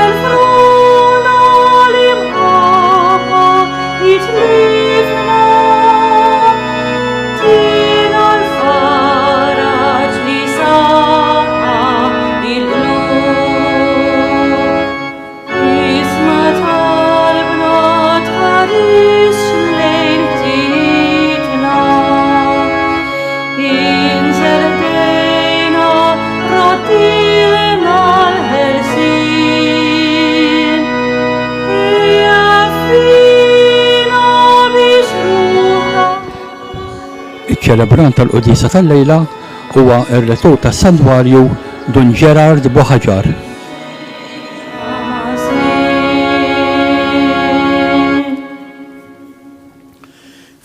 Telfuna l-imħabba jitlifna, tina l-faraġ li saħħaħ il-qlub. Isma' talbna tħarisx lejn ħtijietna, inżel ħdejna roddilna l-ħelsien. Ejja fina biex ruħna Iċ-ċelebrant tal-quddiesa tal-lejla huwa r-Rettur tas-Santwarju Dun Gerard Buhaġar.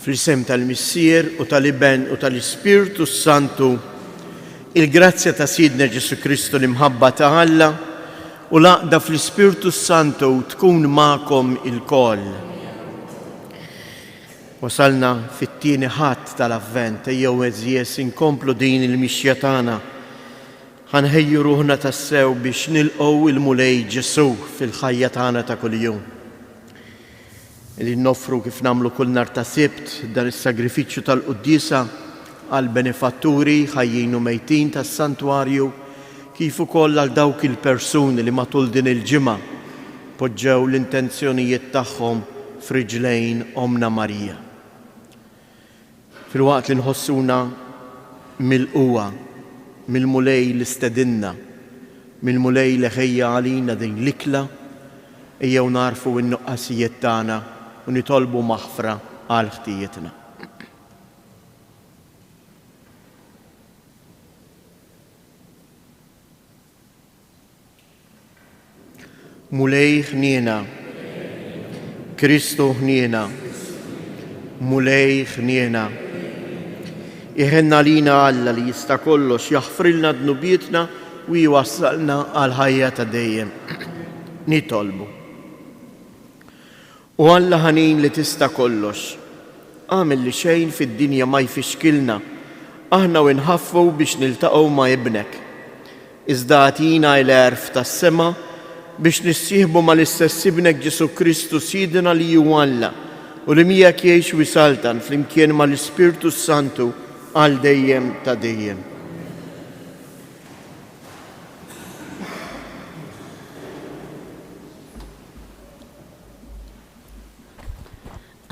Fl-isem tal-Missier u tal-Iben u tal-Ispirtu s-Santu, il-grazzja ta' Sidna Ġesù Kristu l-imħabba ta' Alla u l-għaqda fl-Ispirtu s-Santu tkun magħkom ilkoll. Wasalna fit-tieni Ħadd tal-Avvent, ejjew għeżież inkomplu din il-mixja tagħna. Ħa nħejju ruħna tassew biex nilqgħu il-Mulej Ġesù fil-ħajja tagħna ta' kuljum. Li noffru kif nagħmlu kull nhar ta' Sibt dan is-sagrifiċċju tal-quddiesa għall-benefatturi ħajjin u mejtin tas-Santwarju kif ukoll għal dawk il-persuni li matul din il-ġimgħa poġġew l-intenzjonijiet tagħhom f'riġlejn Ommna Marija. Filwaqt li nħossuna milqugħa mill-Mulej li stedinna, mill-Mulej li ħejja għalina din l-ikla, ejjew nagħrfu n-nuqqasijiet tagħna u nitolbu maħfra għal ħtijietna. Mulej ħniena. Kristu ħniena. Mulej ħniena. Iħenn għalina Alla li jista' kollox jaħfrilna dnubietna u jwassalna għall-ħajja ta' dejjem. Nitolbu. O Alla ħanin li tista' kollox, agħmel li xejn fid-dinja ma jfixkilna aħna u nħaffu biex niltaqgħu ma' Ibnek. Iżda agħtina l-għerf tas-sema biex nissieħbu mal-istess Ibnek Ġesù Kristu Sidna li hu Alla u li miegħek jgħix u jsaltan flimkien mal-Ispirtu s-Santu għal dejjem ta' dejjem.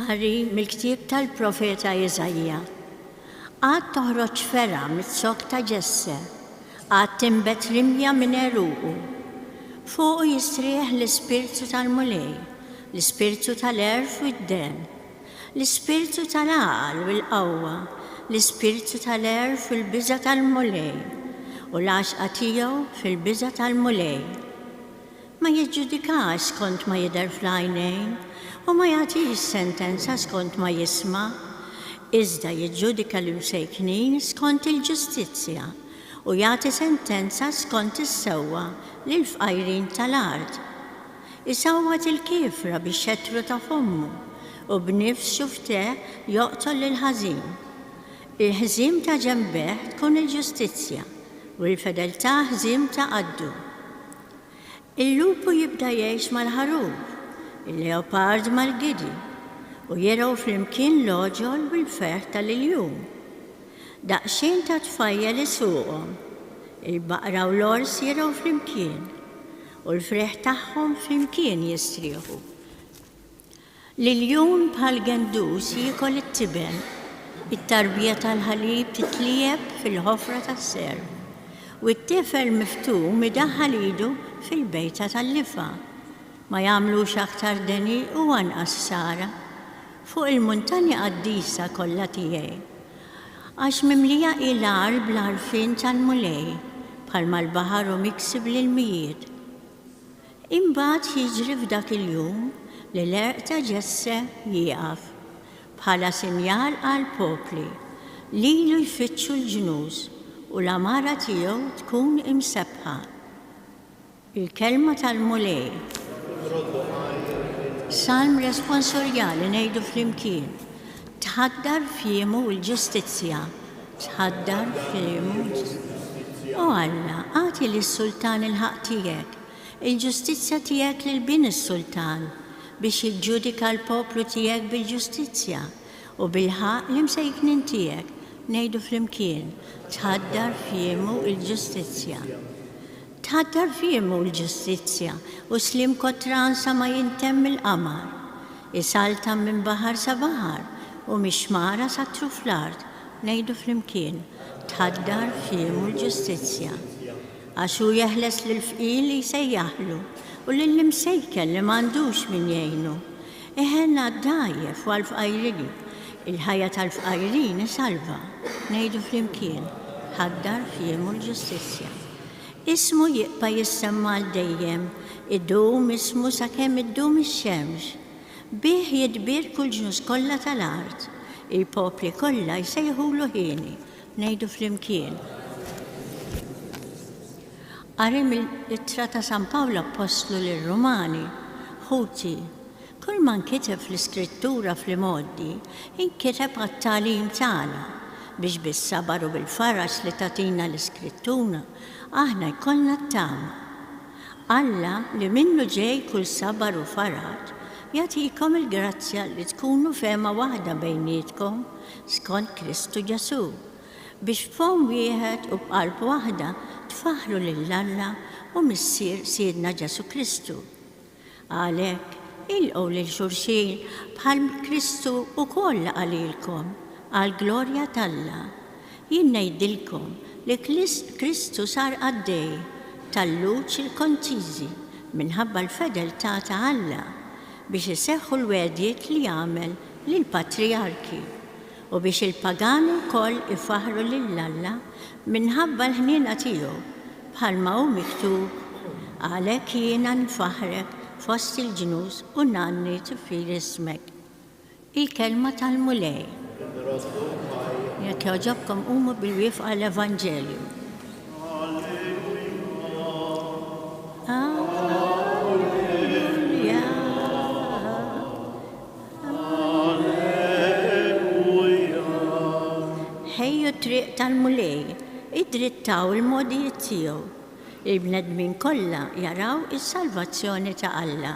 Qari mill-ktieb tal-profeta Iżaija. Għad toħroġ fergħa miz-zokk ta' Ġesse, għad tinbet rimja minn għeruqu. Fuqu jistrieħ l-ispirtu tal-Mulej, l-ispirtu tal-għerf u d-dehen, l-ispirtu tal-għaqal u l-qawwa, l-ispirtu tal-għerf u l-biża' tal-Mulej, u l-għaxqa tiegħu fil-biża' tal-Mulej. Ma jiġġudikax skont ma jidher fl-għajnejn, u ma jagħtix sentenza skont ma jisma', iżda jiġġudika l-imsejknin skont il-ġustizzja, u jagħti sentenza skont is-sewwa lill-fqajrin tal-art. Isawwat il-kiefra bix-xettru ta' fommu, u b'nifs xufftejh joqtol lill-ħażin. Il-ħżiem ta' ġenbeh tkun il-ġustizzja, u l-fedeltà ħżiem ta' qaddu. Il-lupu jibda jgħix mal-ħaruf, il-leopard mal-gidi, u jergħu flimkien l-għoġol u l-ferħ tal-iljun. Daqsxejn ta' tfajjel isuqhom, il-baqra u l-ors jergħu flimkien, u l-frieħ tagħhom flimkien jistrieħu. L-iljun bħal gendus jiekol it-tiben, it-tarbija tal-ħalib titliegħeb fil-ħofra tas-serp, u t-tifel miftum idaħħal idu fil-bejta tal-lifgħa. Ma jagħmlux aktar deni u anqas ħsara fuq il-muntanja qaddisa kollha tiegħi. Għax mimlija hi l-għar bl-għarfien tal-Mulej, bħalma l-baħar hu miksi bl-ilmijiet. Imbagħad jiġri f'dak il-jum li l-għerq ta' Ġesse jieqaf, bħala sinjal għall-popli, lilu jfittxu l-ġnus, u l-għamara tiegħu tkun imsebbħa. Il-Kelma tal-Mulej. Salm responsorjali ngħidu flimkien, Tħaddar f'jiemu l-ġustizzja, tħaddar f'jiemu l-ġustizzja. O Alla, agħti lis-sultan il-ħaqq tiegħek. Il-ġustizzja tiegħek lil bin is-sultan, biex jiġġudika l-poplu tiegħek bil-ġustizzja, u bil-ħaqq l-imsejknin tiegħek, ngħidu flimkien, tħaddar f'jiemu l-ġustizzja. Tħaddar f'jiemu l-ġustizzja, u sliem kotran sa ma jintemm il-qamar. Isaltan minn baħar sa baħar, u mix-xmara sa truf l-art, ngħidu flimkien, tħaddar f'jiemu l-ġustizzja. Għax hu jeħles lill-fqir li jsejjaħlu, u lill-imsejken li m'għandux min jgħinu. Iħenn għad-dgħajjef u għall-fqajrin, il-ħajja tal-fqajrin isalva. Ngħidu flimkien, Ħaddar f'jiemu l-ġustizzja. Ismu jibqa' jissemma għal dejjem, idum ismu sakemm iddum ix-xemx. Bih jitbierku l-ġnus kollha tal-art, il-popli kollha jsejħulu hieni. Ngħidu flimkien. Qari mill-Ittra ta' San Pawl Appostlu lir-Rumani, Ħuti, kull ma nkiteb fl-Iskrittura fl-imgħoddi, inkiteb għat-tagħlim tagħna, biex bis-sabar u bil-faraġ li tagħtina l-Iskrittura, aħna jkollna t-tama. Alla, li minnu ġej kull sabar u faraġ, jagħtikom il-grazzja li tkunu fehma waħda bejnietkom skont Kristu Ġesù, biex b'fomm wieħed u b'qalb waħda tfaħħru lil Alla u Missier Sidna Ġesù Kristu. Għalhekk, ilqgħu lil xulxin bħal Kristu wkoll laqa' lilkom, għall-glorja t'Alla. Jien ngħidilkom li Kristu sar qaddej tal-Lhud ċirkonċiżi minħabba l-fedeltà ta' Alla, biex iseħħu l-wegħdiet li għamel lill-patrijarki. U biex il-pagani wkoll ifaħħru lil Alla minħabba l-ħniena tiegħu, bħalma hu miktub, Għalhekk jiena nfaħħrek fost il-ġnus u ngħanni tifħir ismek. Il-Kelma tal-Mulej. Jekk jogħġobkom qumu bil-wieqfa għall-Evanġelju. Alleluja. Ħejju t-triq tal-Mulej, iddrittaw il-mogħdijiet tiegħu. Il-bnedmin kollha jaraw is-salvazzjoni ta' Alla.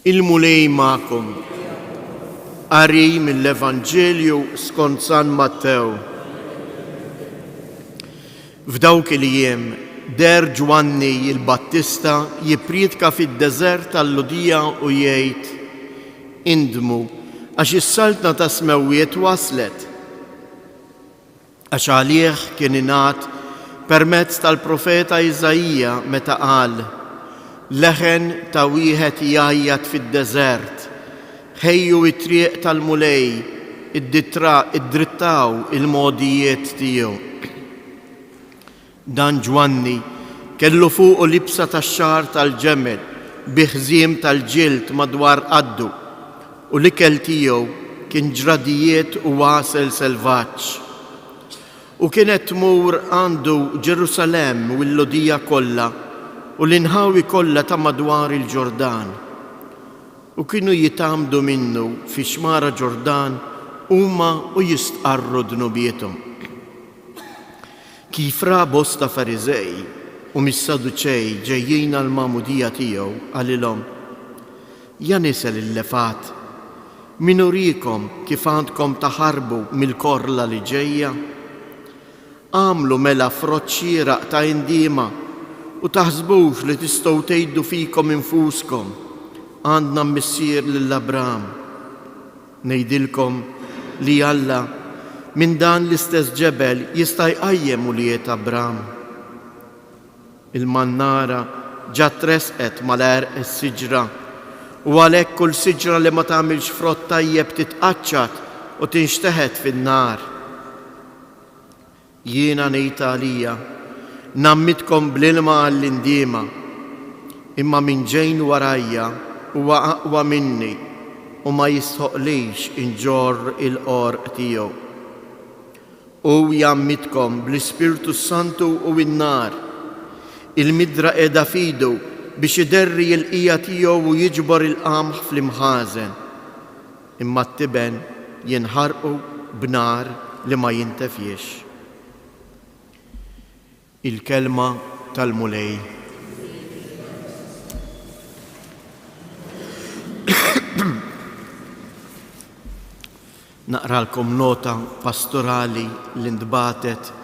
Il-Mulej magħkom. Qari mill-Evanġelju skont San Mattew. F'dawk il-jiem deher Ġwanni l-Battista jippriedka fid-deżert tal-Lhudija u jgħid, Indmu, għax is-Saltna tas-Smewwiet waslet. Għax għalih kien ingħad permezz tal-profeta Iżaija meta qal, Leħen ta' wieħed jgħajjat fid-deżert, Ħejju t-triq tal-Mulej, iddrittaw il-mogħdijiet tiegħu. Dan Ġwanni kellu fuqu libsa tax-xagħar tal-ġemel bi ħżiem tal-ġild madwar qaddu, u l-ikel tiegħu kien ġradijiet u għasel selvaġġ. U kienet tmur għandu Ġerusalemm u l-Lhudija kollha u l-inħawi kollha ta' madwar il-Ġordan. U kienu jitgħammdu minnu fix-xmara Ġordan huma u jistqarru dnubiethom. Kif ra bosta Fariżej u mis-Saduċej ġejjin għall-magħmudija tiegħu, qalilhom, Ja nisel il-lefgħat, min uriekom kif għandkom taħarbu mill-korla li ġejja? Agħmlu mela frott xieraq ta' indiema, u taħsbux li tistgħu tgħidu fikom infuskom, 'Għandna missier lil Abraham. Ngħidilkom li Alla minn dan l-istess ġebel jista' jqajjem ulied Abram. Il-mannara ġa tressqet mal-għerq is-siġra, u għalhekk kull siġra li ma tagħmilx frott tajjeb titqaċċat u tinxteħet fin-nar. Jiena ngħid għalija, ngħammidkom bl-ilma għall-indiema, imma min ġejn warajja huwa aqwa minni u ma jistħoqqlix inġorr il-qorq tiegħu. Hu jgħammidkom bl-Ispirtu s-Santu u n-nar. Il-midra qiegħda f'idu. biex iderri l-qija tiegħu u jiġbor il-qamħ fl-imħażen. Imma t-tiben jinħarqu b'nar li ma jintefiex. Il-Kelma tal-Mulej. Naqralkom nota pastorali li ntbagħtet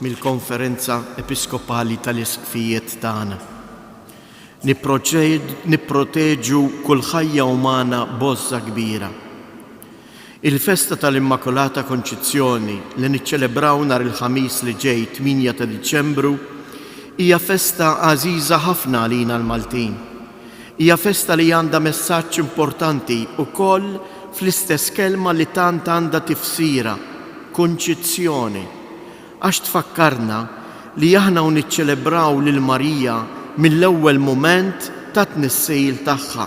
mill-Konferenza Episkopali tal-Isqfijiet tagħna. Nipproteġu kull ħajja umana b'għożża kbira. Il-festa tal-Immakulata Konċizzjoni li niċċelebraw nhar il-Ħamis li ġej 8 ta' Diċembru hija festa għażiża ħafna għalina l-Maltin. Hija festa li għandha messaġġ importanti wkoll fl-istess kelma li tant għandha tifsira, kunċizzjoni, għax tfakkarna li aħna u niċċelebraw lil Marija mill-ewwel mument tat-tnissil tagħha.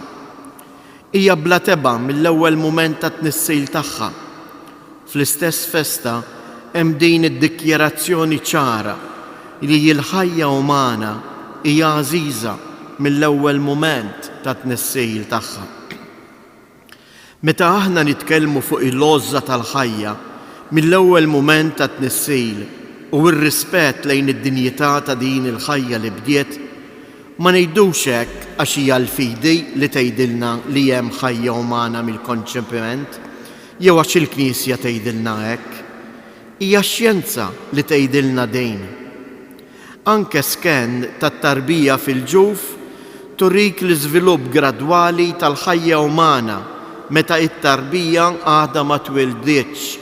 Hija bla tebgħa mill-ewwel mument tat-tnissil tagħha. Fl-istess festa hemm din id-dikjarazzjoni ċara li l-ħajja umana hija għażiża mill-ewwel mument tat-tnissil tagħha. Meta aħna nitkellmu fuq il-għożża tal-ħajja mill-ewwel mument tat-tnissil u r-rispett lejn id-dinjità ta' din il-ħajja li bdiet, Ma ngħidux hekk għax hija l-fidi li tgħidilna li hemm ħajja umana mill-konċepiment jew għax il-Knisja tgħidilna hekk. Hija x-xjenza li tgħidilna din. Anke scan tat-tarbija fil-ġuf turik l-iżvilupp gradwali tal-ħajja umana meta t-tarbija għadha ma twilditx.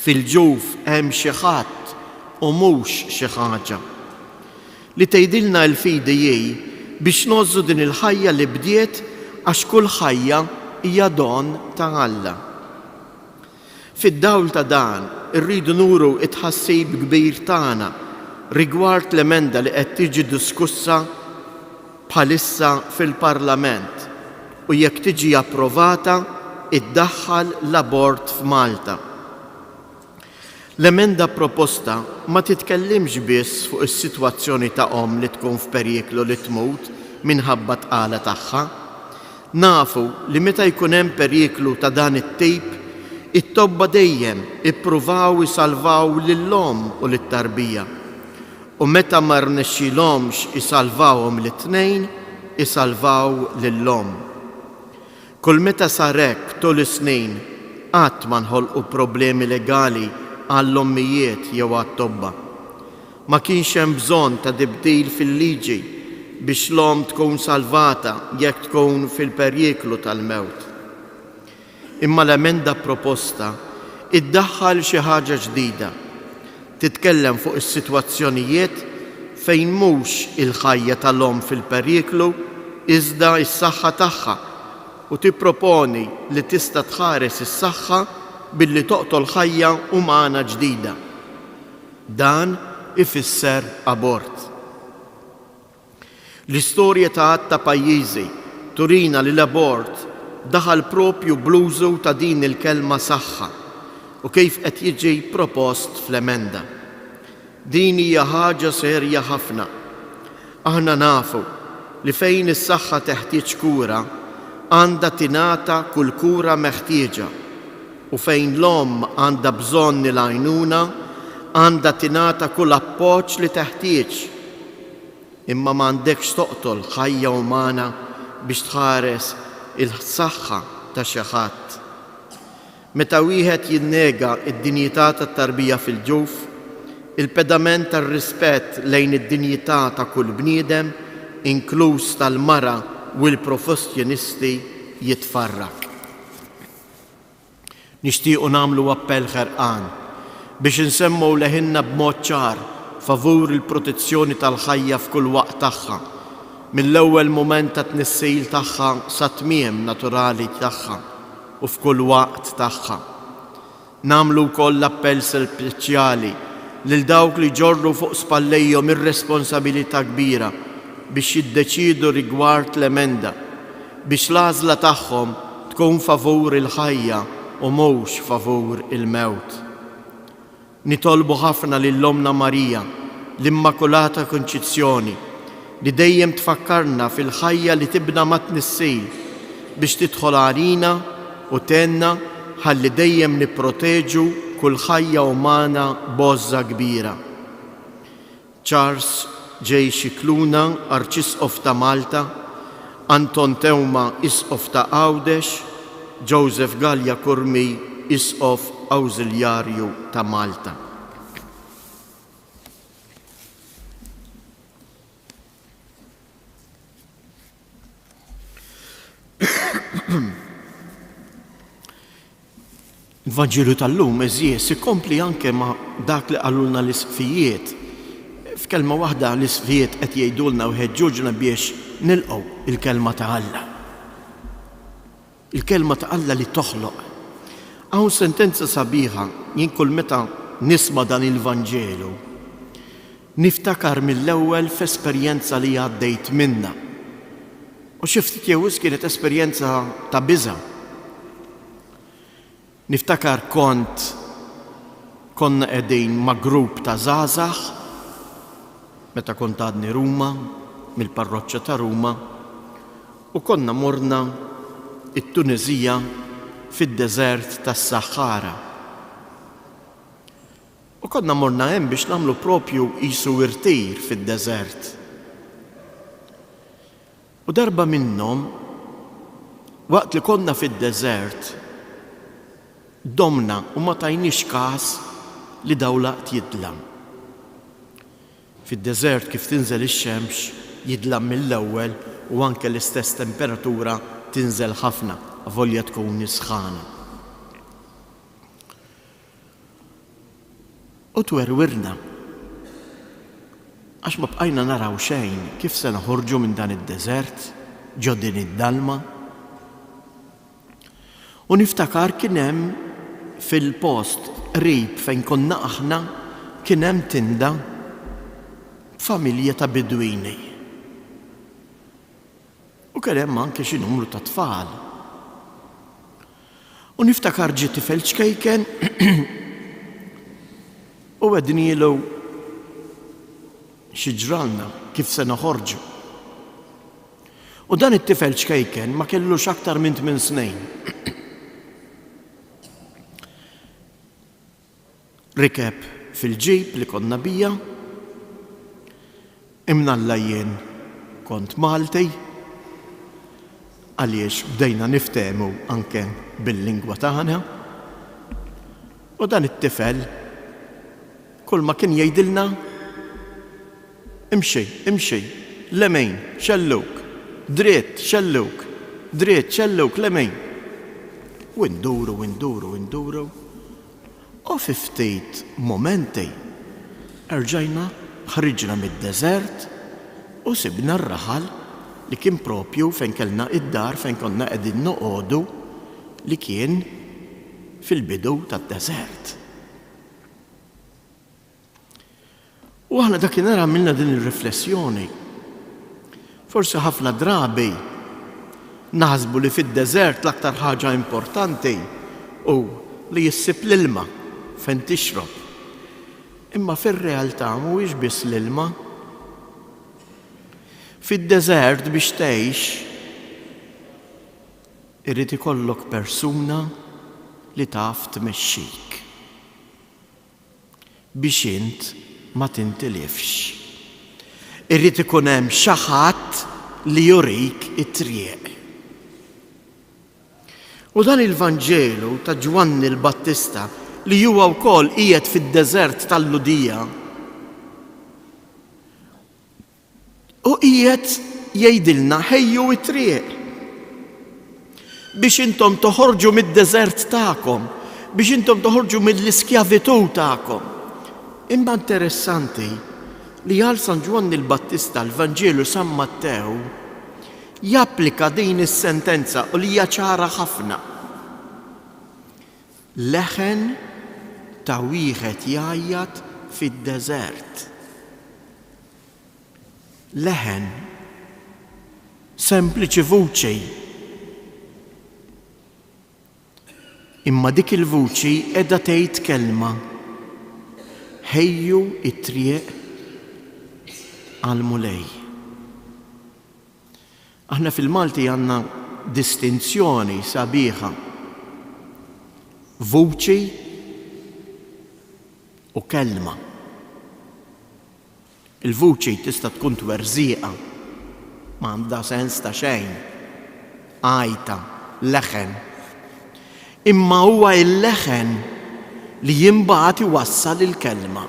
Fil-ġuf hemm xi ħadd u mhux xi ħaġa. Li tgħidilna l-fidi hi biex ngħożżu din il-ħajja li bdiet għax kull ħajja hija don ta' Alla. Fid-dawl ta' dan irridu nuru t-tħassib kbir tagħna rigward l-emenda li qed tiġi diskussa bħalissa fil-Parlament u jekk tiġi approvata iddaħħal l-abort f'Malta. L-emenda proposta ma titkellimx biss fuq is-sitwazzjoni ta' omm li tkun f'periklu li tmut minħabba t-tqala tagħha. Nafu li meta jkun hemm periklu ta' dan it-tip, it-tobba dejjem ippruvaw isalvaw lill-omm u lit-tarbija. U meta ma rnexxilhomx isalvawhom lit-tnejn, isalvaw lill-omm. Kull meta sar hekk tul is-snin, qatt ma nħolqu problemi legali għall-ommijiet jew għat-tobba. Ma kienx hemm bżonn ta' tibdil fil-liġi biex l-omm tkun salvata jekk tkun fil-periklu tal-mewt. Imma l-emenda proposta iddaħħal xi ħaġa ġdida. Titkellem fuq is-sitwazzjonijiet fejn mhux il-ħajja tal-omm fil-periklu iżda s-saħħa tagħha u tipproponi li tista' tħares is-saħħa billi toqtol ħajja umana ġdida. Dan ifisser abort. L-istorja ta' għadd ta' pajjiżi turina li l-abort daħal proprju bl-użu ta' din il-kelma saħħa u kif qed jiġi propost fl-emenda. Din hija ħaġa serja ħafna. Aħna nafu li fejn is-saħħa teħtieġ kura, għandha tingħata kull kura meħtieġa u fejn l-omm għandha bżonn il-għajnuna, għandha tingħata kull appoġġ li teħtieġ. Imma m'għandekx toqtol ħajja umana biex tħares il-saħħa ta' xi ħadd. Meta wieħed jinnega d-dinjità tat-tarbija fil-ġuf, il-pedament tar-rispett lejn id-dinjità ta' kull bniedem, inkluż tal-mara u l-professjonisti, jitfarrak. Nixtiequ nagħmlu appell ħerqan biex insemmgħu leħinna b'mod ċar favur il-protezzjoni tal-ħajja f'kull waqt tagħha, mill-ewwel mument tat-tnissil tagħha sat-tmiem naturali tagħha u f'kull waqt tagħha. Nagħmlu wkoll appell speċjali lil dawk li jġorru fuq spallejhom ir-responsabilità kbira biex jiddeċiedu rigward l-emenda, biex l-għażla tagħhom tkun favur il-ħajja u mhux favur il-mewt. Nitolbu ħafna lil Ommna Marija, l-Immakulata Kunċizzjoni, li dejjem tfakkarna fil-ħajja li tibna mat-tnissil biex tidħol għalina u tgħinna ħalli dejjem nipproteġu kull ħajja umana b'għożża kbira. Charles J. Scicluna, Arċisqof ta' Malta, Anton Teuma, Isqof ta' Għawdex, Joseph Galea Curmi, Isqof Awżiljarju ta' Malta. Il-Vanġelu tal-lum, għeżież, ikompli anke ma' dak li qalulna l-isqfijiet. F'kelma waħda l-isqfijiet qed jgħidulna u jħeġġuġna biex nilqgħu il-kelma ta' Alla. Il-kelma ta' Alla li toħloq. Hawn sentenza sabiħa, jien kull meta nisma' dan il-Vanġelu, niftakar mill-ewwel f'esperjenza li għaddejt minnha. U xi ftit jew wisq kienet esperjenza ta' biża'. Niftakar kont konna qegħdin ma' grupp ta' żgħażagħ meta kont għadni Ruma, mill-parroċċa ta' Ruma, u konna morna t-Tuneżija fid-deżert tas-Saħara. U konna morna hemm biex nagħmlu propju qisu irtir fid-deżert. U darba minnhom, waqt li konna fid-deżert, domna u ma tajniex kas li dawlaqt jidlam. Fid-deżert kif tinżel ix-xemx jidlam mill-ewwel u anke l-istess temperatura tinżel ħafna avolja tkun is-sħana. U twerwirna. Għax ma bqajna naraw xejn, kif se noħorġu minn dan id-deżert, ġo din id-dalma? U niftakar kien hemm fil-post qrib fejn konna aħna kien hemm tinda b'familja ta' bidwini. U kien hemm anke xi numru ta' tfal. U niftakar ġie tifel ċkejken u għednielu xi ġralna, kif se noħorġu. U dan it-tifel ċkejken ma kellux aktar minn tminn snin. Rikeb fil-ġip li konna bija. Imnalla jien kont Malti għaliex bdejna niftehmu anke bil-lingwa tagħna. U dan it-tifel kulma kien jgħidilna Imxi, imxi, lemin, xellug, dritt, xellug, dritt, xellug, lemin. U nduru, u nduru, u nduru. U fi ftit mumenti erġajna ħriġna mid-deżert u sibna r-raħal li kien proprju fejn kellna id-dar fejn konna qegħdin noqogħdu li kien fil-bidu tad-deżert. U aħna dakinhar għamilna din ir-riflessjoni. Forsi ħafna drabi naħsbu li fid-deżert l-aktar ħaġa importanti hu li issib l-ilma fejn tixrob. Imma fir-realtà mhuwiex biss l-ilma. Fid-deżert biex tgħix irid ikollok persuna li taf tmexxik. Biex int ma tintilifx. Irid ikun hemm xi ħadd li jurik it-triq. U dan il-Vanġelu ta' Ġwanni l-Battista li huwa wkoll qiegħed fid-deżert tal-Lhudija, U qiegħed jgħidilna ħejju t-triq biex intom toħorġu mid-deżert tagħkom, biex intom toħorġu mill-iskjavitù tagħkom. Imma interessanti li għal San Ġwanni l-Battista l-Vanġelu San Mattew japplika din is-sentenza u li hija ċara ħafna. Leħen ta' wieħed jgħajjat fid-deżert. Leħen. Sempliċi vuċi. Imma dik il-vuċi qiegħda tgħid kelma. Ħejju t-triq għall-Mulej. Aħna fil-Malti għandna distinzjoni sabiħa. Vuċi u kelma. Il-vuċi tista' tkun twerżieqa, ma għandha sens ta' xejn, għajta, leħen. Imma huwa il-leħen li imbagħad iwassal il-kelma.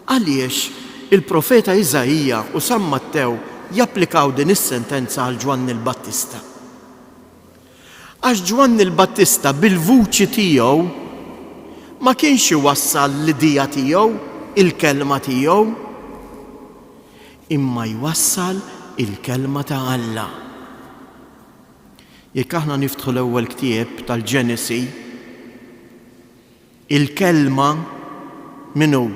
Għaliex il-profeta Iżaija u San Mattew japplikaw din is-sentenza għal Ġwanni l-Battista? Għax Ġwanni l-Battista bil-vuċi tiegħu ma kienx iwassal l-idea tiegħu, il-kelma tiegħu, imma jwassal il-kelma ta' Alla. Jekk aħna niftħu l-ewwel ktieb tal-Ġenesi, il-kelma min hu?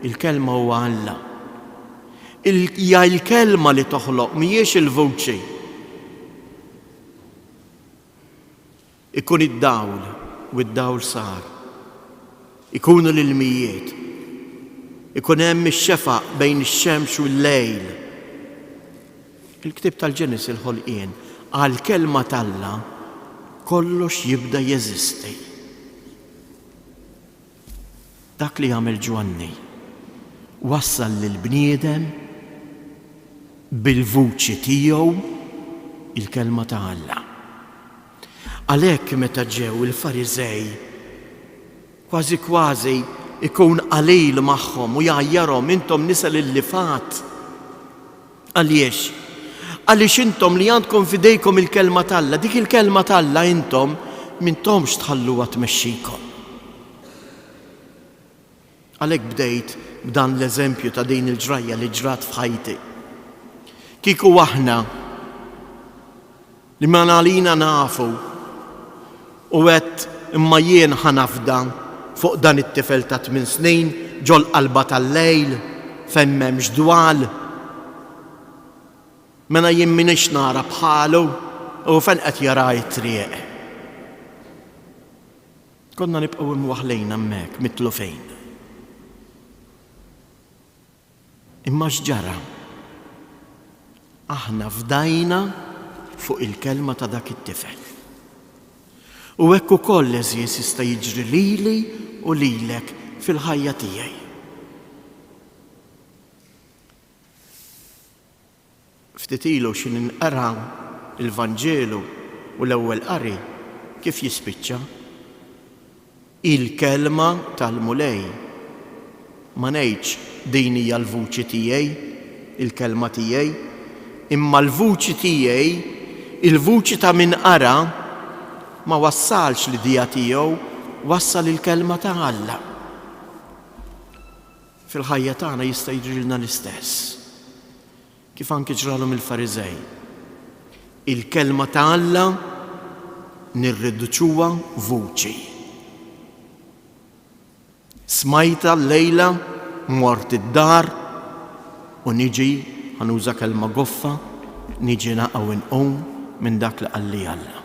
Il-kelma huwa Alla. Hija l-kelma li toħloq, mhijiex il-vuċi. Ikun id-dawl, u d-dawl sar. Ikunu l-ilmijiet. Ikun hemm ix-xefaq bejn ix-xemx u l-lejl. Il-ktieb tal-Ġenesi l-ħolqien, għall-kelma t'Alla kollox jibda jeżisti. Dak li għamel Ġwanni, wassal lill-bniedem bil-vuċi tiegħu il-kelma ta' Alla. Għalhekk meta ġew il-Fariżej, kważi kważi ikun qalil magħhom u jgħajjarhom, intom nisel il-lifgħat. Għaliex? Għaliex intom li għandkom f'idejkom il-kelma t'Alla, dik il-kelma t'Alla intom m'intomx tħalluha tmexxikom. Għalhekk bdejt b'dan l-eżempju ta' din il-ġrajja li ġrat f'ħajti. Kieku aħna li ma għalina nafu u għedt imma jien ħa nafda fuq dan it-tifel ta' tmin snin ġol-qalba tal-lejl fejn m'hemmx dwal. Mela jien m'iniex nara bħalu u fejn qed jara t-triq. Konna nibqgħu imwaħħlin hemmhekk mitlufin. Imma x'ġara? Aħna fdajna fuq il-kelma ta' dak it-tifel. U hekk ukoll, għeżież, jista' jiġri lili u lilek fil-ħajja tiegħi. Ftit ilu xi ninqra l-Vanġelu u l-ewwel qari kif jispiċċa? Il-kelma tal-Mulej. Ma ngħidx din hija l-vuċi tiegħi, il-kelma tiegħi, imma l-vuċi tiegħi, il-vuċi ta' min qara, ma wassalx l-idea tiegħu, wassal il-kelma ta' Alla. Fil-ħajja tagħna jista' jiġrilna l-istess. Kif anki ġralhom il-Fariżej. Il-kelma ta' Alla nirriduċuha vuċi. Smajtha llejla, mort id-dar u niġi, ħa nuża kelma goffa, niġi naqa' u nqum minn dak li qalli Alla.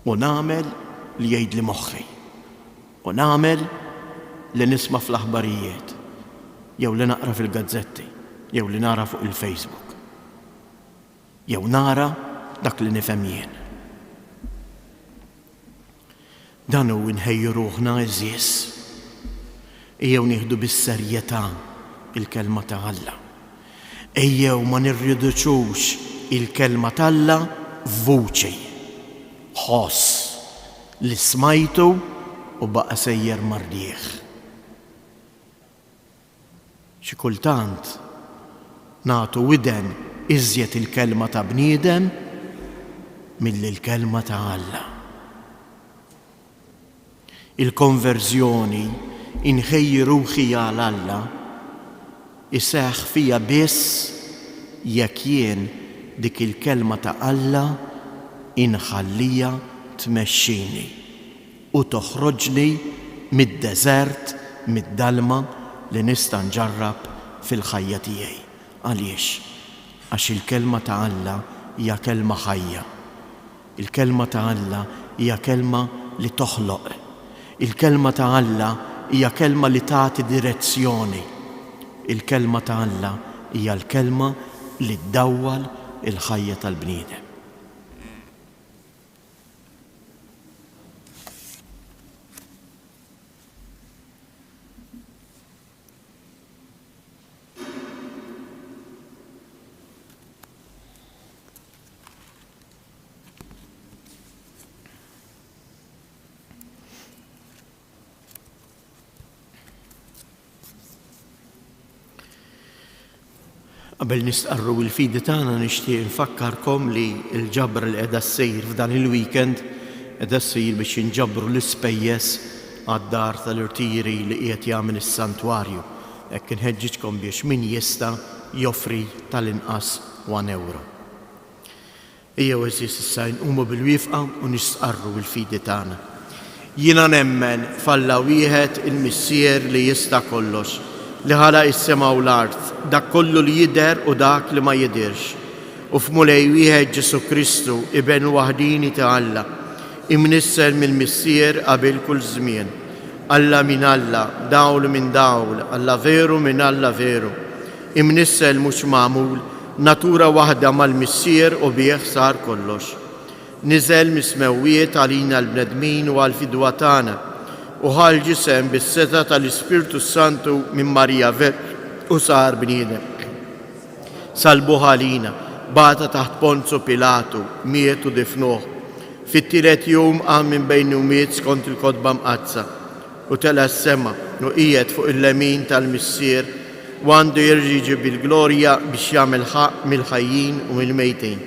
U nagħmel li jgħidli moħħi. U nagħmel li nisma' fl-aħbarijiet, jew li naqra fil-gazzetti, jew li nara fuq il-Facebook. Jew nara dak li nifhem jien. Dan hu nħejju ruħna għeżież. Ejjew nieħdu bis-serjetà il-kelma ta' Alla. Ejjew ma nirriduċux il-kelma t'Alla f'vuċi, ħoss, li smajtu u baqa' sejjer mar-riħ. Xi kultant nagħtu widen iżjed il-kelma ta' bniedem milli l-kelma ta' Alla. Il-konverżjoni, inħejji ruħi għal Alla, iseħħ fija biss jekk jien dik il-Kelma ta' Alla inħalliha tmexxini u toħroġni mid-deżert, mid-dalma li nista' nġarrab fil-ħajja tiegħi. Għaliex? Għax il-Kelma ta' Alla hija kelma ħajja. Il-Kelma ta' Alla hija kelma li toħloq. Il-Kelma ta' Alla hija kelma li tagħti direzzjoni. Il-Kelma ta' Alla hija l-kelma li ddawwal il-ħajja tal-bniedem. Qabel nistqarru l-fidi tagħna nixtieq infakkarkom li l-ġabra li qiegħda ssir f'dan il-weekend qiegħda ssir biex jinġabru l-ispejjeż għad-dar tal-irtiri li qiegħed jagħmel is-santwarju. Hekk inħeġġiġkom biex min jista' joffri tal-inqas one euro. Ejjew għeżież issa inqumu bil-wifqa u nistqarru l-fidi tagħna. Jiena nemmen f'Alla wieħed il-Missier li jista' kollox, li ħalaq is-sema u l-art, dak kollu li jidher u dak li ma jidhirx, u f'Mulej wieħed Ġesù Kristu, Iben waħdieni ta' Alla, imnissel mill-Missier qabel kull żmien, Alla minn Alla, dawl minn dawl, Alla veru minn Alla veru, imnissel mhux magħmul, Natura waħda mal-Missier u bih sar kollox. Niżel mis-smewwiet għalina l-bnedmin u għall-fidwa tagħna, u ħa l-ġisem bis-setgħa tal-Ispirtu s-Santu minn Marija Verġni u sar bniedem. Sallbuh għalina, bata taħt Ponzu Pilatu, miet u difnuh. Fit-tielet jum qam minn bejn l-imwiet skont il-Kotba Mqaddsa. U tela' s-sema, u qiegħed fuq il-lemin tal-Missier, u għandu jerġa' jiġi bil-glorja biex jagħmel ħaqq mill-ħajjin u mill-mejtin.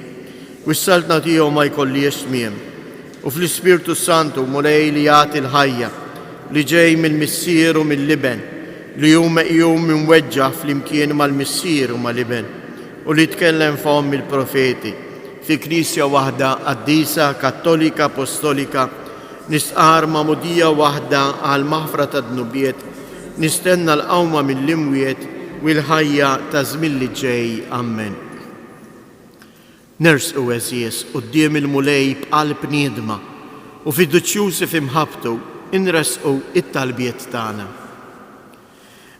U s-saltna tiegħu ma jkollhiex tmiem. U fl-Ispirtu s-Santu, Mulej li jagħti l-ħajja, li ġej mill-Missier u mill-Iben, li hu meqjum imweġġa' flimkien mal-Missier u mal-Iben, u li tkellem fomm il-profeti, fi Knisja waħda qaddisa, kattolika, apostolika, Nistqarr magħmudija waħda għall-maħfra tad-dnubiet, nistenna l-qawma mill-imwiet u l-ħajja taż-żmien li ġej. Ammen. Nersqu, għeżież, quddiem il-Mulej b'qalb niedma u fiduċjużi fi mħabbtu nressqu t-talbiet tagħna.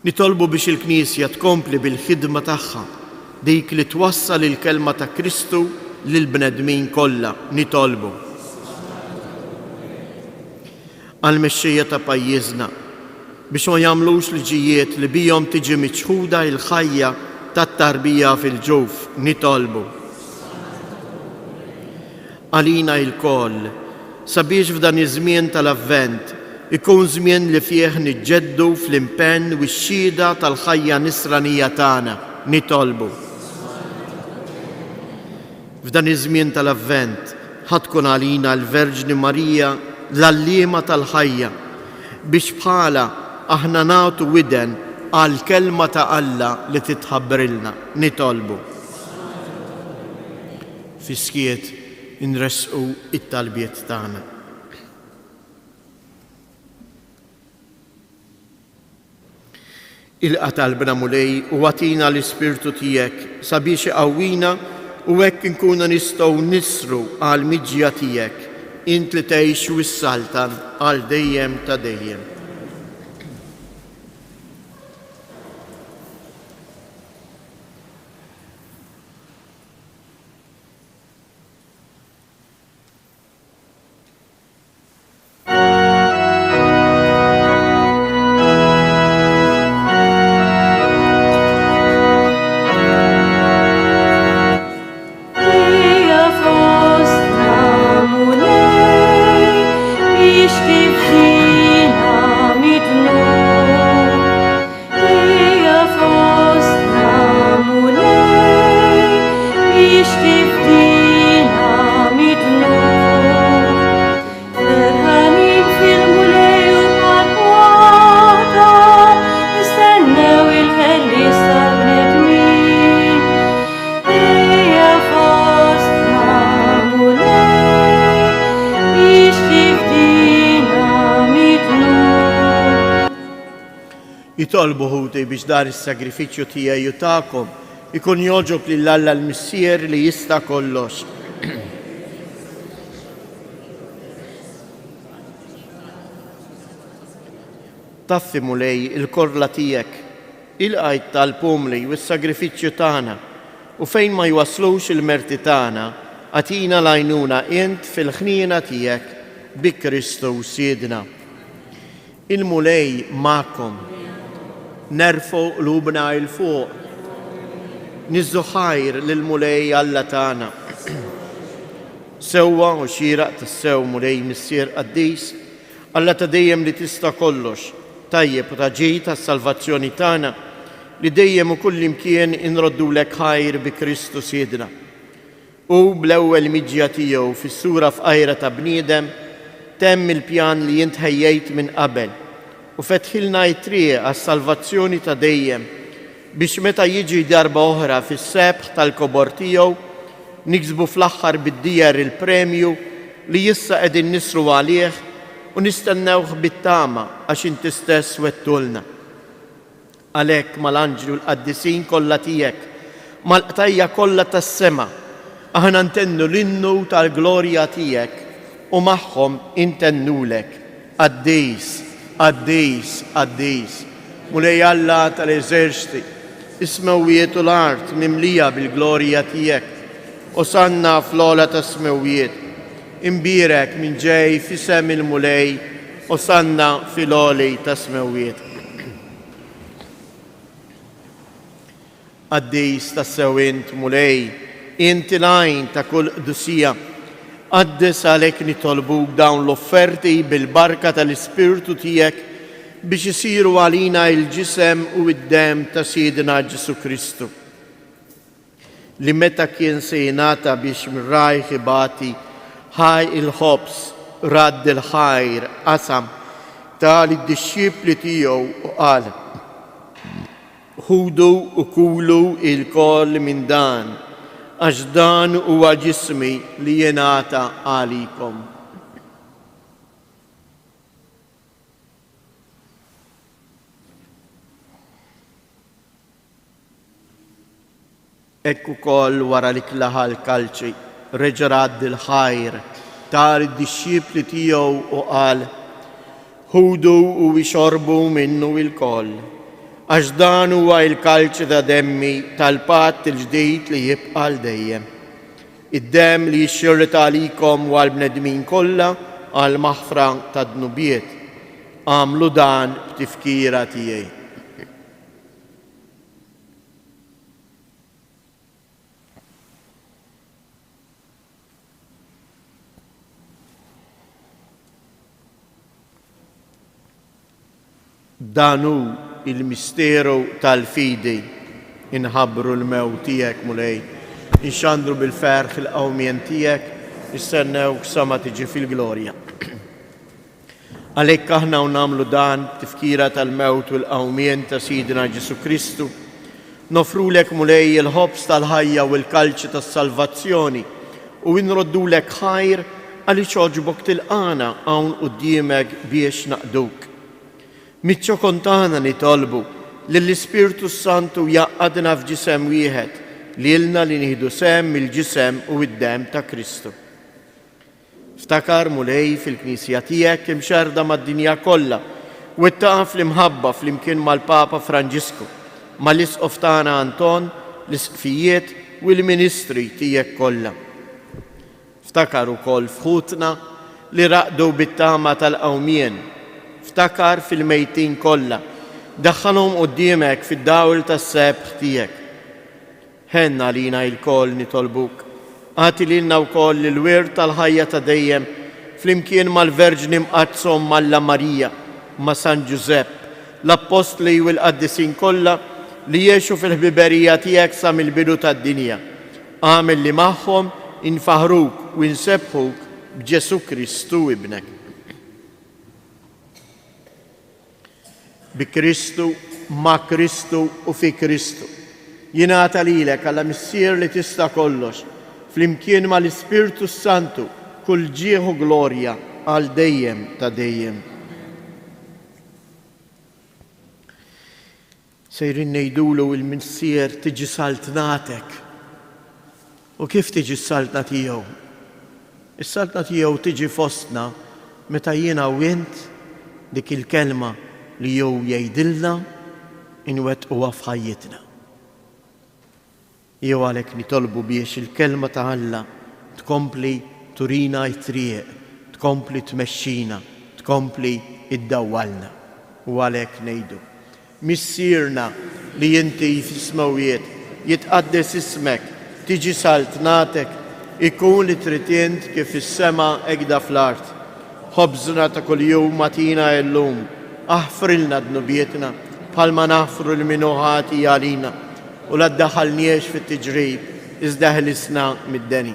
Nitolbu biex il-Knisja tkompli bil-ħidma tagħha, dik li twassal il-Kelma ta' Kristu lill-bnedmin kollha. Nitolbu. Għall-mexxejja ta' pajjiżna, biex ma jagħmlux liġijiet li bihom tiġi miċħuda l-ħajja tat-tarbija fil-ġuf. Nitolbu. Għalina ilkoll, sabiex f'dan iż-żmien tal-Avvent ikun żmien li fih niġġeddu fl-impenn u x-xhieda tal-ħajja nisranija tagħna, nitolbu. F'dan iż-żmien tal-Avvent, ħa tkun għalina l-Verġni Marija l-għalliema tal-ħajja, biex bħalha aħna nagħtu widen għall-Kelma ta' Alla li titħabbrilna. Nitolbu. Fis-skiet inressqu t-talbiet tagħna. Ilqa' talbna Mulej u agħtina l-Ispirtu tiegħek sabiex iqawwina u hekk inkunu nistgħu nisru għall-miġja tiegħek, int li tgħix u ssaltan għal dejjem ta' dejjem. Ejja fostna Mulej biex tifdina mid-dnub. Ejja fostna Mulej biex tifdina mid-dnub. Ferħanin fil-Mulej u b'qalb nistennew il-ħellies tal-bnedmin. Ejja fostna Mulej biex tifdina mid-dnub. Itolbu ħuti biex dan is-sagrifiċċju tiegħi u tagħkom ikun jogħġob lil Alla l-Missier li jista' kollox. Taffi, Mulej, il-korla tiegħek, ilqa' t-talb umli u s-sagrifiċċju tagħna. U fejn ma jwasslux il-merti tagħna, agħtina l-għajnuna int fil-ħniena tiegħek, bi Kristu Sidna. Il-Mulej magħkom. Nerfgħu qlubna 'l fuq. Niżżu ħajr lill-Mulej Alla tagħna. Sewwa u xieraq tassew, Mulej Missier qaddis, Alla ta' dejjem li tista' kollox, tajjeb u ta' ġid għas-salvazzjoni tagħna, li dejjem u kullimkien inroddulek ħajr bi Kristu Sidna. Hu bl-ewwel miġja tiegħu fis-sura fqajra ta' bniedem temm il-pjan li int ħejjejt minn qabel u fetħilna t-triq għas-salvazzjoni ta' dejjem biex meta jiġi darba oħra fis-sebħ tal-kobor tiegħu niksbu fl-aħħar bid-dieher il-premju li issa qegħdin nisru għalih u nistennewh bit-tama għax inti stess wegħdtulna. Għalhekk mal-anġli u l-qaddisin kollha tiegħek, mal-qtajja' kollha tas-sema, aħna ntennu l-innu tal-glorja tiegħek u magħhom intennulek, Qaddis, qaddis, qaddis, Mulej Alla tal-eżerċti, is-smewwiet u l-art mimlija bil-glorja tiegħek. Osanna fl-ogħla tas-smewwiet. Imbierek min ġej f'isem il-Mulej, Osanna fil-għoli tas-smewwiet. Qaddis tassew int, Mulej, int il-għajn ta' kull qdusija. Qaddes għalhekk nitolbuk dawn l-offerti bil-barka tal-Ispirtu tiegħek biex isiru għalina l-ġisem u d-demm ta' Sidna Ġesù Kristu. Li meta kien se jingħata biex minn rajh ibati, ħa l-ħobż, radd il-ħajr, qasam, ta lid-dixxipli tiegħu u qal, Ħudu u kulu ilkoll minn dan, għax dan huwa ġismi li jingħata għalikom. Hekk ukoll wara li klaħa l-kalċi, reġa' radd il-ħajr, ta lid-dixxipli tiegħu u qal, Ħudu u ixorbu minnu ilkoll, għax dan huwa l-kalċi ta' demmi tal-patt il-ġdid li jibqa' għal dejjem. Id-demm li jixxirret għalikom u għall-bnedmin kollha għall-maħfra tad-dnubiet. Agħmlu dan b'tifkira tiegħi. Dan hu l-misteru tal-fidi. Inħabbru l-mewt tiegħek, Mulej, inxandru bil-ferħ il-qawmien tiegħek, nistennewk sa ma tiġi fil-glorja. Għalhekk aħna u nagħmlu dan b'tifkira tal-mewt u l-qawmien ta' Sidna Ġesù Kristu, noffrulek Mulej il-ħobż tal-ħajja u l-kalċi tas-salvazzjoni u nroddulek ħajr għaliex għoġbok tilqagħna hawn quddiemek biex naqduk. Miċ-ċokon tagħna nitolbu lill-Ispirtu s-Santu jgħaqqadna f'ġisem wieħed, lilna li nieħdu sehem mill-ġisem u d-demm ta' Kristu. Ftakar, Mulej, fil-Knisja tiegħek imxerrda mad-dinja kollha, wettaqha fl-imħabba flimkien mal-Papa Franġisku, mal-Isqof tagħna Anton, l-Isqfijiet u l-ministri tiegħek kollha. Ftakar ukoll f'ħutna li raqdu bit-tama tal-qawmien. Ftakar fil-mejtin kollha, daħħalhom quddiemek fid-dawl tas-sebħ tiegħek. Ħenn għalina ilkoll nitolbuk. Agħti lilna wkoll il-wirt tal-ħajja ta' dejjem flimkien mal-Verġni Mqaddsa Omm Alla Marija, ma' San Ġużepp, l-Appostli u l-qaddisin kollha li għexu fil-ħbiberija tiegħek sa mill-bidu tad-dinja. Agħmel li magħhom infaħħruk u nsebbħuk b'Ġesù Kristu Ibnek. Bi Kristu, ma' Kristu u fi Kristu. Jingħata lilek, Alla Missier li tista' kollox, flimkien ma' l-Ispirtu s-Santu, kull ġieħ u glorja għal dejjem ta' dejjem. Sejrin ngħidulu il-Missier tiġi saltnatek. U kif tiġi s-saltna tiegħu? Is-saltna tiegħu tiġi fostna meta jiena u int dik il-kelma li hu jgħidilna inwettquha f'ħajjitna. Jew għalhekk nitolbu biex il-Kelma ta' Alla tkompli turina t-triq, tkompli tmexxina, tkompli ddawwalna. U għalhekk ngħidu, Missierna li inti fis-smewwiet, jitqaddes ismek, tiġi saltnatek, ikun li trid int kif fis-sema hekda fl-art. Ħobżna ta' kuljum agħtina illum, aħfrilna dnubietna bħalma naħfru lil min hu ħati għalina, u la ddaħħalniex fit-tiġrib, iżda eħlisna mid-deni.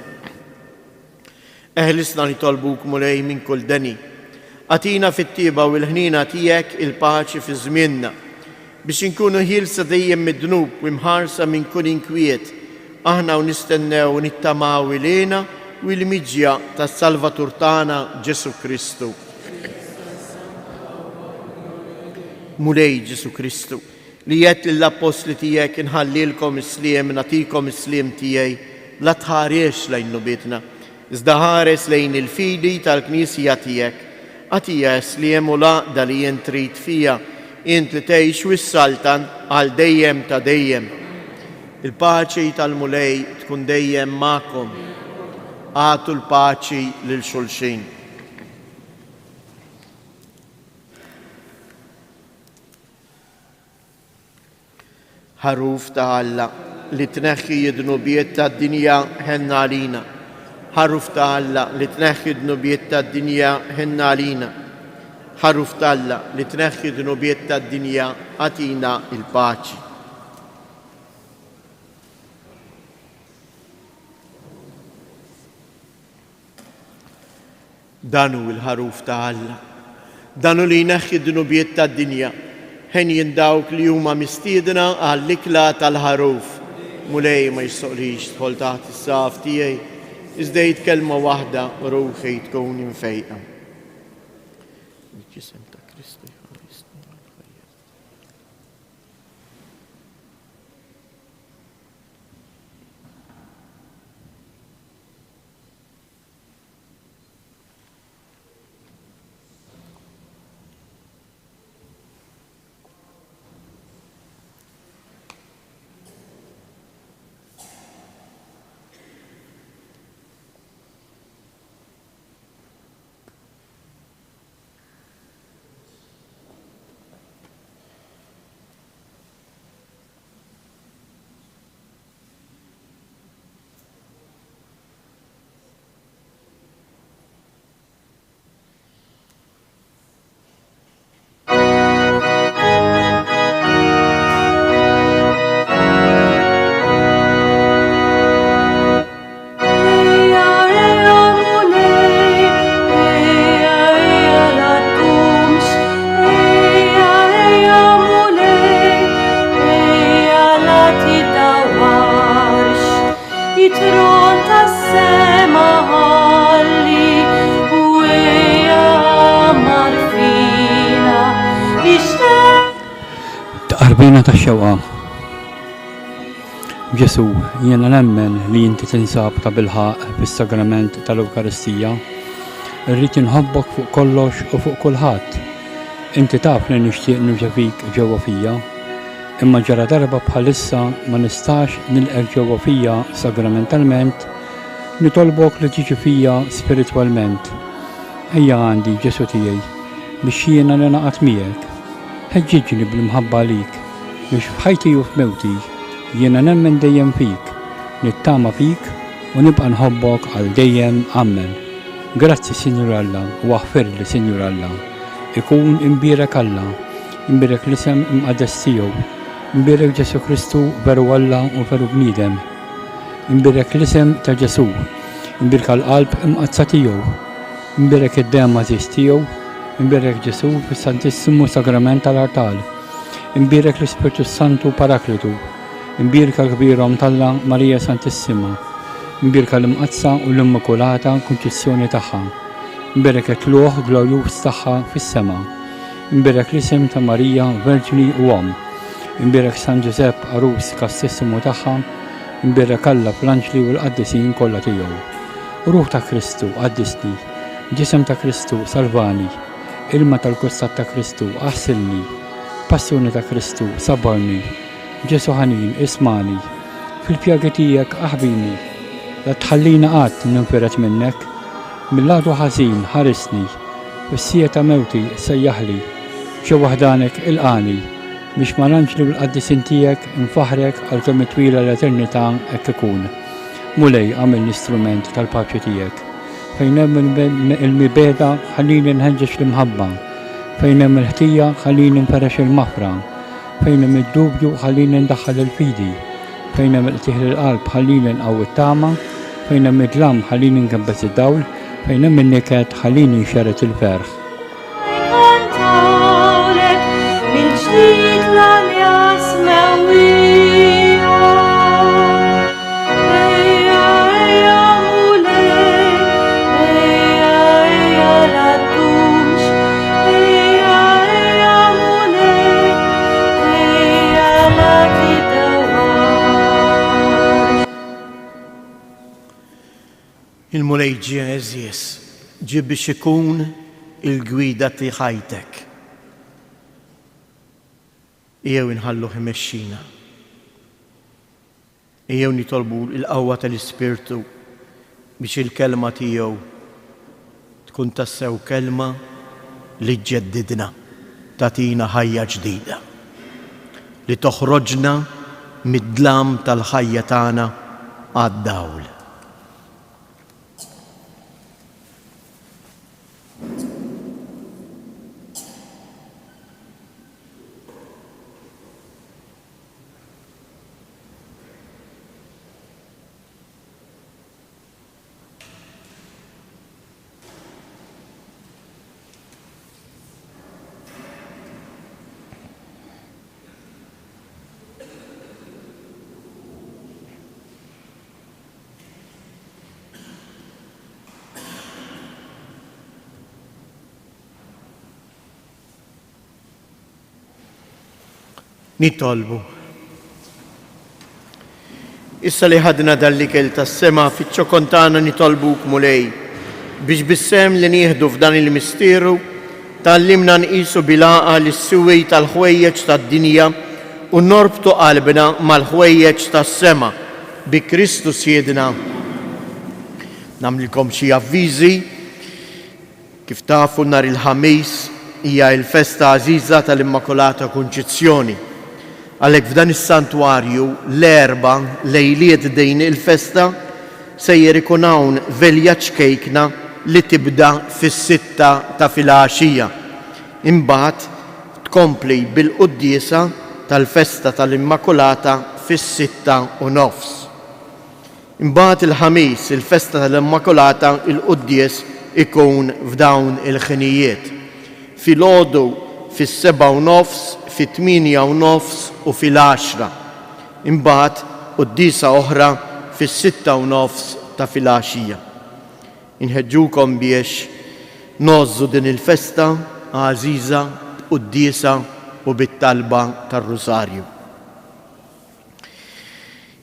Eħlisna nitolbuk, Mulej, minn kull deni. Agħtina fit-tjieba u l-ħniena tiegħek il-paċi fi żmienna, biex inkunu ħielsa dejjem mid-dnub u imħarsa minn kull inkwiet, aħna u nistennew u nittamaw il-hena u l-miġja tas-Salvatur tagħna Ġesù Kristu. Mulej Ġesù Kristu, li għedt lill-appostli tiegħek inħallilkom is-sliem, nagħtikom is-sliem tiegħi, la tħaresx lejn dnubietna, iżda ħares lejn il-fidi tal-Knisja tiegħek. Agħtiha s-sliem u l-għaqda li int trid fiha, int li tgħix u ssaltan għal dejjem ta' dejjem. Il-paċi tal-Mulej tkun dejjem magħkom. Agħtu l-paċi lil xulxin. Ħaruf ta' Alla, li tneħħi d-dnubiet tad-dinja, ħenn għalina. Ħaruf ta' Alla, li tneħħi d-dnubiet tad-dinja, ħenn għalina. Ħaruf ta' Alla, li tneħħi d-dnubiet tad-dinja, agħtina l-paċi. Dan hu l-Ħaruf ta' Alla. Dan hu li jneħħi d-dnubiet tad-dinja. Henjin dawk li huma mistiedna għall-ikla tal-Ħaruf. Mulej ma jistħoqlix tidħol taħt is-saqaf tiegħi, iżda għid kelma waħda u ruħi tkun imfejqa. Il-ġisem ta' Kristu jħarisni għall-ħajja. Ejja, ejja, Mulej, ejja, ejja, la tqumx. Ejja, ejja, Mulej, ejja, la tiddawwarx. It-tron tas-sema ħalli u ejja għammar fina biex Tqarbina tax-xewqa. Ġesù, jiena nemmen li inti tinsab tabilħaqq fis-Sagrament tal-Ewkaristija. Irrid inħobbok fuq kollox u fuq kulħadd. Inti taf li nixtieq nirċevik ġewwa fija. Imma ġaladarba bħalissa ma nistax nilqgħek ġewwa fija sagramentalment, nitolbok li tiġi fija spiritwalment. Ejja għandi, Ġesù tiegħi, biex jiena ningħaqad miegħek. Ħeġġiġni bl-imħabba għalik, biex f'ħajti u f'mewti jiena nemmen dejjem fik, nittama fik u nibqa' nħobbok għal dejjem. Ammen. Grazzi, Sinjur Alla, u aħfirli, Sinjur Alla. Ikun imbierek Alla, imbierek l-isem imqaddes tiegħu, imbierek Ġesù Kristu veru Alla u veru bniedem. Imbierek l-isem ta' Ġesù, imbierka l-qalb imqaddsa tiegħu, imbierek id-demm għażiż tiegħu, imbierek Ġesù fis-Santissimu Sagrament tal-Artal, imbierek l-Ispirtu s-Santu Paraklitu, imbierka l-kbira Omm t'Alla Marija Santissima, imbierka l-Imqaddsa u l-Immakulata Kunċizzjoni tagħha. Imbierek it-tlugħ glorjuż tagħha fis-sema. Imbierek l-isem ta' Marija Verġni u Omm. Imbierek San Ġużepp għarus kastissimu tagħha. Imbierek Alla fl-anġli u l-qaddisin kollha tiegħu. Ruħ ta' Kristu, qaddisni. Ġisem ta' Kristu, salvani. Ilma tal-kustat ta' Kristu, aħsilni. Passjoni ta' Kristu, sabbarni. Ġesù ħanin, ismagħni. Fil-pjagi tiegħek aħbini, la tħallini qatt ninfired minnek. Mill-għadu ħażin ħarisni, fis-siegħa ta' mewti sejjaħli, ġewwa ħdanek ilqagħni, biex mal-anġli u l-qaddisin tiegħek infaħħrek għal kemm hi twila l-eternità hekk ikun. Mulej agħmilni strument tal-paċi tiegħek. Fejn hemm il-mibegħda ħallini nħeġġeġ l-imħabba. Fejn hemm il-ħtija ħallini nferrex il-maħfra. Fejn hemm id-dubju ħallini ndaħħal il-fidi. Fejn hemm il-qtigħ lill-qalb ħallini nqawwi t-tama. Fejn hemm id-dlam ħallini nkebbes id-dawl. Fejn hemm in-niket ħallini nxerred il-ferħ. Il-Mulej ġie għeżież, ġie biex ikun il-gwida ti ħajtek. Ejjew inħalluh imexxina. Ejjew nitolbu l-qawwa tal-Ispirtu biex il-kelma tiegħu tkun tassew kelma li ġġeddidna, tagħtina ħajja ġdida, li toħroġna mid-dlam tal-ħajja tagħna għad-dawl. Nitolbu. Issa li ħadna dan l-ikel tas-sema fiċ-ċokon tagħna nitolbuk Mulej biex bis-sehem li nieħdu f'dan il-misteru tgħallimna nqisu bil-għaqal is-siwi tal-ħwejjeġ tad-dinja u norbtu qalbna mal-ħwejjeġ tas-sema bi Kristu Sidna. Nagħmlilkom xi avviżi. Kif tafu nhar il-Ħamis hija il-festa għażiża tal-Immakulata Kunċizzjoni. Għalhekk f'dan is-santwarju l-Erbgħa lejliet din il-festa sejjer ikun hawn velja ċkejkna li tibda fis-sitta ta' filgħaxija. Imbagħad tkompli bil-quddiesa tal-festa tal-Immakulata fis-6:30. Imbagħad il-Ħamis, il-festa tal-Immakulata, il-quddies ikun f'dawn il-ħinijiet. Filgħodu fis-7:30, fit-8:30 u fil-għaxra. Imbagħad quddiesa oħra fis-6:30 ta' filgħaxija. Inħeġġukom biex ngħożżu din il-festa għażiża b'quddiesa u bit-talba tar-Rusarju.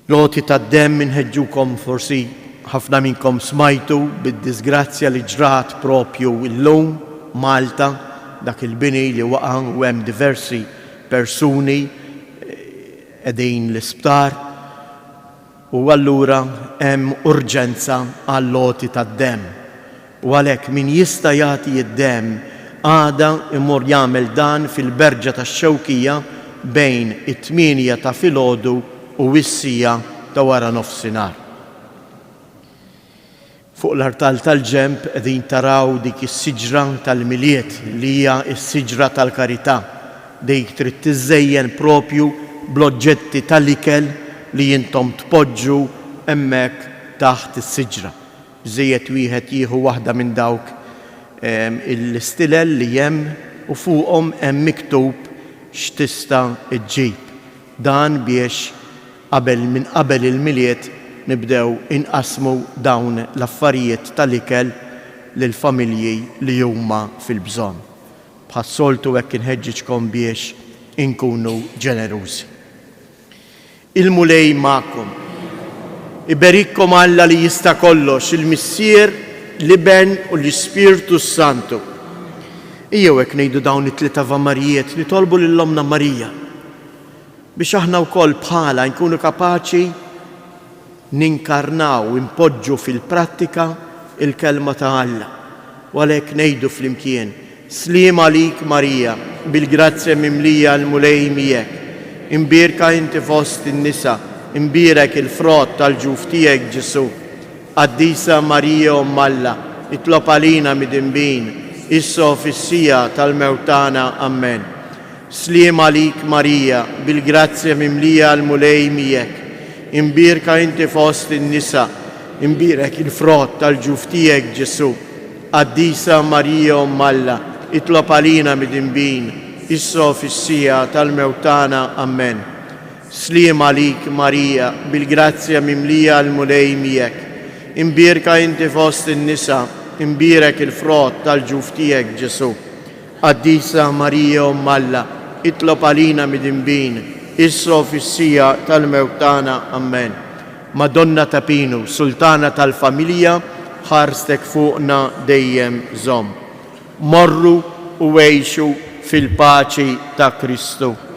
L-għoti tad-demm inħeġġukom forsi ħafna minnkom smajtu bid-diżgrazzja li ġrat propju llum Malta, dak il-bini li waqa' u hemm diversi persuni qegħdin l-isptar u allura hemm urġenza għall-għoti tad-demm. U għalhekk min jista' jagħti d-demm għada imur jagħmel dan fil-Berġa tax-Xewkija bejn it-tmienja ta' filgħodu u s-siegħa ta' wara nofsinhar. Fuq l-artal tal-ġenb qegħdin taraw dik is-siġra tal-Milied li hija s-siġra tal-karità. Dik trid tiżżejjen propju bl-oġġetti tal-ikel li intom tpoġġu hemmhekk taħt is-siġra. Biżżejjed wieħed jieħu waħda minn dawk l-istilel li hemm u fuqhom hemm miktub x'tista' ġġib. Dan biex qabel minn qabel il-Milied nibdew inqassmu dawn l-affarijiet tal-ikel lill-familji li huma fil-bżonn. Bħas-soltu hekk inħeġġiġkom biex inkunu ġenerużi. Il-Mulej magħkom. Iberikkom Alla li jista' kollox, il-Missier, l-Iben u l-Ispirtu s-Santu. Ejjew hekk ngħidu dawn it-tliet Avamarijiet, nitolbu lil Ommna Marija biex aħna wkoll bħalha nkunu kapaċi Ninkarnaw, inpoġġu fil-prattika l-Kelma ta' Alla. U għalhekk ngħidu flimkien, Sliem għalik Marija, bil-grazzja mimlija l-Mulej miegħek. Imbierka inti fost in-nisa, imbierek il-frott tal-ġuf tiegħek Ġesù. Qaddisa Marija Omm Alla, itlob għalina midinbin, issa u fis-siegħa tal-mewt tagħna. Ammen. Sliem għalik Marija, bil-grazzja mimlija l-Mulej miegħek. Imbierka inti fost in-nisa, imbierek il-frott tal-ġuf tiegħek Ġesù. Qaddisa Marija Omm Alla, itlob għalina midinbin, issa u fis-siegħa tal-mewt tagħna. Ammen. Sliem għalik Marija, bil-grazzja mimlija l-Mulej miegħek. Imbierka inti fost in-nisa, imbierek il-frott tal-ġuf tiegħek Ġesù. Qaddisa Marija Omm Alla, itlob għalina midinbin, issa u fis-siegħa tal-mewt tagħna. Ammen. Madonna ta' Pinu, Sultana tal-familja, ħarstek fuqna dejjem żomm. Morru u għixu fil-paċi ta' Kristu.